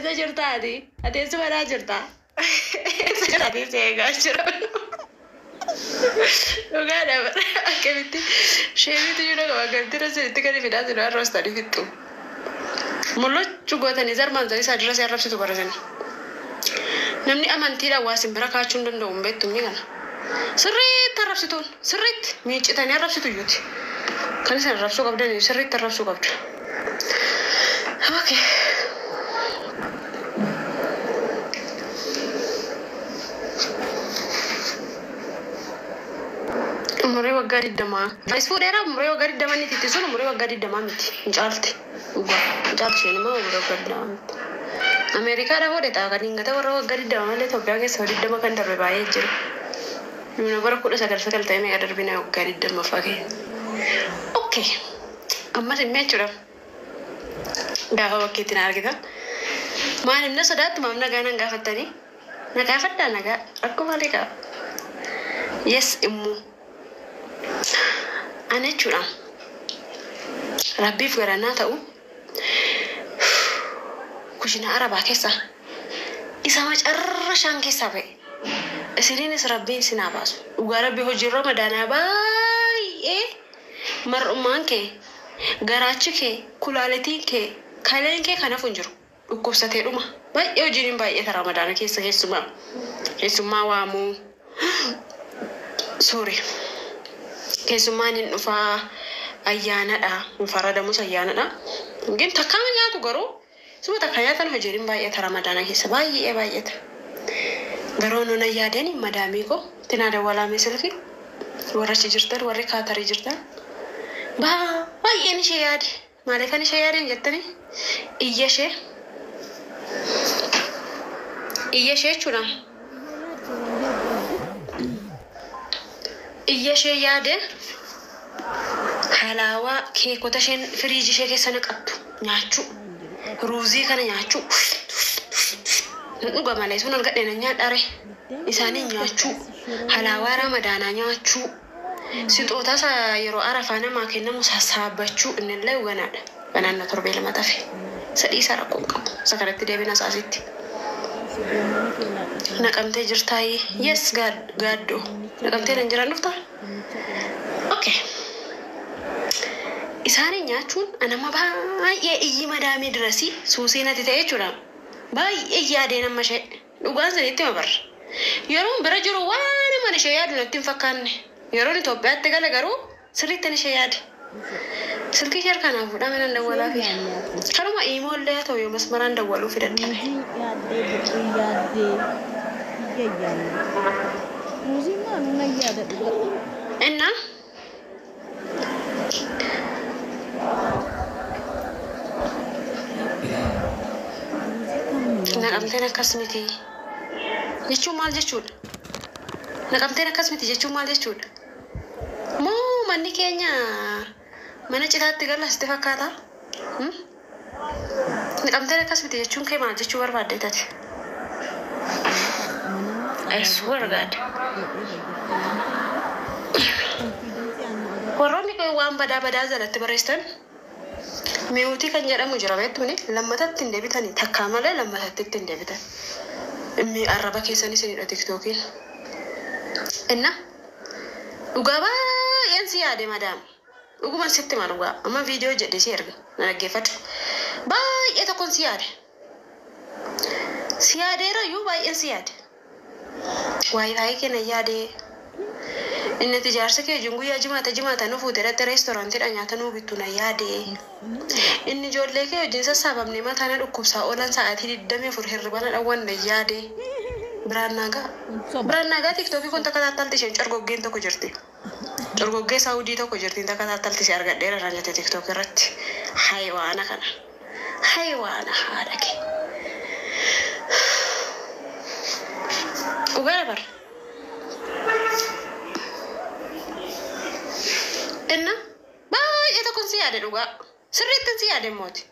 Eessa jirta ati? Ati eessa manaa jirta? Eessa jirta ati si eegaa jira. Dhugaadha akkamitti sheemitu jiru qaba akkamitti rasinitti kan fidaa jiru harroostanii fixxu. Mul'achuu gootanii zarmaan zarii isaa dura si arrabsitu barasanii. Namni amantiidhaan waa isin bira kaachuu hin danda'u hin beektu inni kana. Sirriitti arrabsituun sirriitti miiccitanii arrabsitu iyyuuti. Kan isin arrabsuu qabdan sirriitti arrabsuu qabdu. Okay. Umurii waggaa 20. Is fuudheera umurii waggaa 20 inni itti sun umurii waggaa 20 miti. Hin caalti. Dhugaa. Hin caalti isheen immoo umurii waggaa 20 miti. Ameerikaadha fuudhe ta'a kan hin gata warra waggaa 20 malee Itoophiyaa keessa 20 kan darbe baay'ee jiru. Nuna bara 19 ta'e meeqa darbina waggaa 20ffaa keenya. Okay. Ammas hin jechuudha. Gaafa bakkeetti na argitan. Maaliif na sodaattu maaf nagaa nan gaafattanii? Na gaafadhaa nagaa rakkoo maalii qaba? Yes immoo. Ana jechuudha. Rabbiif garanaa ta'u kushinaa arabaa keessa isa macarrashaan keessaa ba'e. Isiniinis rabbiin isin haa baasu. Dhugaa rabbii hojiin ramadaanaa baay'ee mar'ummaan kee garaachi kee kulaalitiin kee kaleen kee kanaaf hin jiru. Dhukkubsatee dhuma. Baay'ee hojiin hin baay'ata ramadaana keessa keessumaa. Keessummaa waamuu. Sorry. Keessummaan hin dhufaa ayyaanadha. Hin faradamus ayyaanadha. Gin takkaa nyaatu garuu suma takka nyaatan hojiin hin baay'ata ramadaana keessa baay'ee baay'ata. Garuu nuna yaadeen madaamii koo tinaa dawwalaame silki warra achi jirtan warri kaatarii jirtan baay'een ishee yaade. Maaliif kan ishee yaadeen jettanii iyya ishee jechuudha. Iyya ishee yaade halaawaa keekota isheen firiijii ishee keessa naqattu nyaachuu ruuzii kana nyaachuu hin dhuga malee sun argadhe na nyaadhare isaanii nyaachuu halaawaa ramadaanaa nyaachuu sixoota isa yeroo arafaa namaa kennamu sassaabbachuu innillee ganaadha. Ganaan na torbee lama tafe sadii isaa rakkoo hin qabu isa kanatti deebina isaasitti. Naqamtee jirtaayi? Yes gaaddoo. Naqamtee nan jiran dhuftaa? Okay. Isaanii nyaachuun anama baay'ee iyyi madaamii dirasii suusii natti ta'e jechuudha. Baay'ee yaadee nama ishee dhugaan sanitti hima barra. Yeroon bira jiru waan nama ishee yaadu natti hin fakkaanne. Yeroon Itoophiyaatti gala garuu sirriitti ishee yaade. Silkii ishee harkaan naa fuudhaa mana dawwalaa fi kanuma iimoollee haa ta'u yoo masmaraan dawwaluu fi dadhabe. Ruuzii yaaddee buqqii yaaddee iyya yaadne. Ruuzii maa nuna yaada dhugaa. Innaa Ruuzii kam nu yaadde? Naqamteen akkas miti jechuun maal jechuudha? Naqamteen akkas miti jechuun maal jechuudha? Moo manni keenya mana citaatti gala sitti fakkaata? Naqamteen akkas miti jechuun kee maal jechuu barbaadde taate? Mana I swear God. Konfiidensii aannu agarsiisa. Warroonni kun waan badaa badaa jalatti barreessitan mi'uutii kan jedhamu jira beektuuni lammatatti hin deebitanii takkaa malee lammatatti itti hin deebitan. Inni arraba keessan isinidha tiktookiin. Inna dhugaa baay'een si yaade madaam. Dhuguman sitti hima dhugaa. Amma viidiyoo jedhee si erga na dhaggeeffadhu. Baay'ee tokkoon si yaade. Si yaadeera iyyuu baay'een si yaade. Waayifaayi kenna yaade. Inni itti jaarsa kee wajjin guyyaa jimaata jimaata nu fuute dhatte reestooraantiidha nyaata nuu bittu na yaade. Inni ijoollee kee wajjin sassaabamnee mataa na dhukkubsaa oolan sa'aatii 24 hirriba na dhawwan na yaade. Biraan naagaa. Soba. Biraan naagaa tiktookii kun takka taattalti isheen corgoggeen tokko jirti. Corgoggee saawudii tokko jirti takka taattalti ishee argadheera irraan jette tiktookii irratti. Hayiwaana kana. Hayiwaana haadha kee. Dhugaa dabar. Inna baay'ee tokkon si yaade dhugaa. Sirriittin si yaade mooti.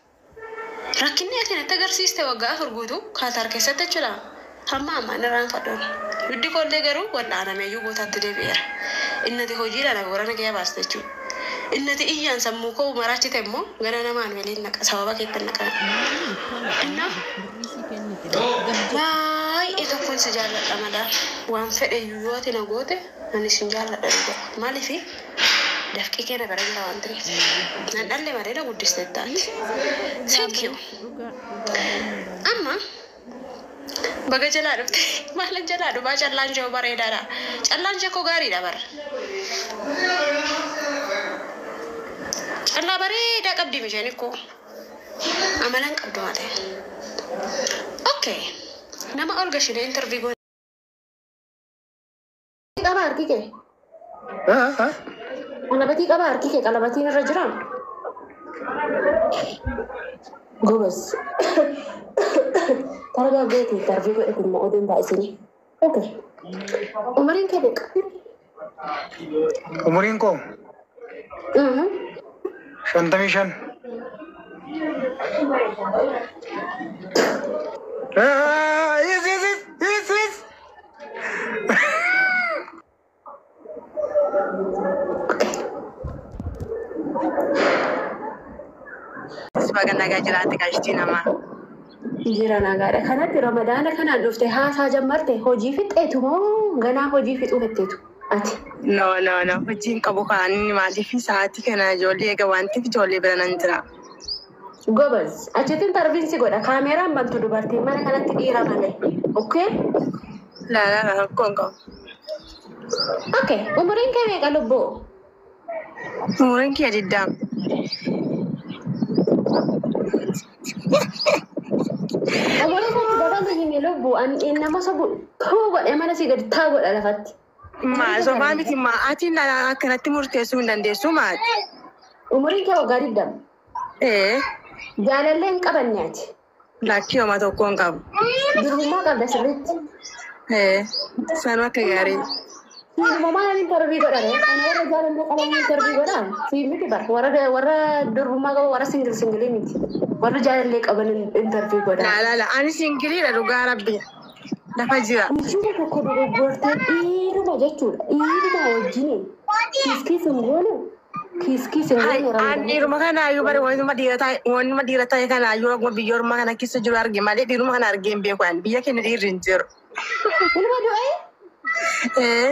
Rakkinni ati natti agarsiiste waggaa 4 guutuu Kaataar keessatti jechuudha. Hamma ammaan irraan fadhoon. Duddi koollee garuu wal'aaname iyyuu bootaatti deebi'eera. Inni ati hojiidhaan agoora na ga'ee baaste jechuudha. Innati iyyaan sammuu koo maraachite immoo gara namaan waliin naqa sababa keetti naqa. Maali tola Inna birrii sii kennite gab jedhe. Baay'ee tokkoon si jaalladha madaa waan fedhe yoo ati na goote ani sin jaalladha dhugaa. Maaliif dafqii kee na bira jira waan ta'eef. Nan dhalle malee na guddiste taate. Thank you. Dhugaa dhugaa baay'ee. Amma baga jalaa dhufte maalan jalaa dhufaa callaan ishee bareedaadha. Callaan ishee koo gaariidha bara. Callaa bareedaa qabdi misheen ikkoo. Amalan qabdu malee. Okay. Nama ol gashinee interview goone. Qaba harki kee. Qalabatii qaba harki kee qalabatiin irra jiraa? Gobas. Targaggeeti interview godhe kun immoo oduun baay'isinii. Okay. Umuriin kee meeqa? Umuriin koo 55. Is is is is is. Okay. Baga nagaa jiraatte qaashtii namaa. Jira nagaadha. Kanatti ramadaana kanaan dhufte haasaa jammarte hojii fixxeetu moo ganaa hojii fixuu fetteetu ati? No, no, no. Hojiin qabu kan maaliif sa'aatii kana ijoollee eega waan ta'eef ijoollee bira nan jira. Gobaz. Achitti interview godha. Kaameeraan bantu dubartiin mana kanatti dhiira malee. Okay? Laa laa laa rakkoo hin qabu. Okay. Umuriin kee meeqa lubbuu? Umuriin kee 20. Umuriin kee dabalii himi lubbuu. Ani nama sobu tuu godhee mana sii gadi taa godha lafatti. Maa sobaa miti maa ati akkanatti murteessuu hin dandeessu maati. Umuriin kee waggaa 20. Ee. Jaalallee hin qabanne ati. Lakkii homaa tokko hin qabu. Durbummaa qabda sirriitti. Ee. Sanuu akka gaarii. Siifuma maal interview godhare? Ani warra jaalallee qaban interview godhaa? Siif miti bara. Warra durbummaa qaban warra single single miti. Warra jaalallee qaban interview godhaa. Laa laa laa ani singleiidha dhugaa rabbi. Lafa jira. Guyyuma tokko dogoggortee dhiiruma jechuudha. Dhiiruma wajjiniin. Kiss kiss hin goonu. Kiss kiss hin Hai, goonu an ramadaana. dhiiruma kanaayyuu bare wanuma dhiira ta'e kanaayyuu akkuma biyya ormaa kana keessa jiru arge malee dhiiruma kana argee hin beeku ani biyya keenya dhiirri hin jiru. Ilma du'ee? Ee.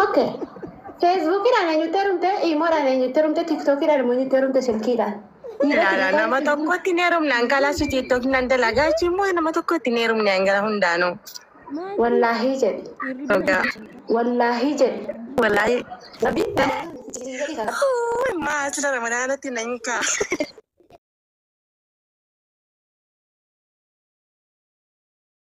Okay. Feesbuukiidhaan eenyutti heerumte? Iimoodhaan eenyutti heerumte? Tiktookiidhaan immoo eenyutti heerumte? Silkiidhaan? Dhiira Laa laa nama tokkotti hin heerumne hanqalaa su tiktooki nan dalagaa jechuun immoo nama tokkotti hin heerumne hangala hundaanuu. Wallaahii jedhi. Dhugaa. Wallaahii jedhi. Wallaahi. Rabbi. Maaltu ramadaanatti nan kaa.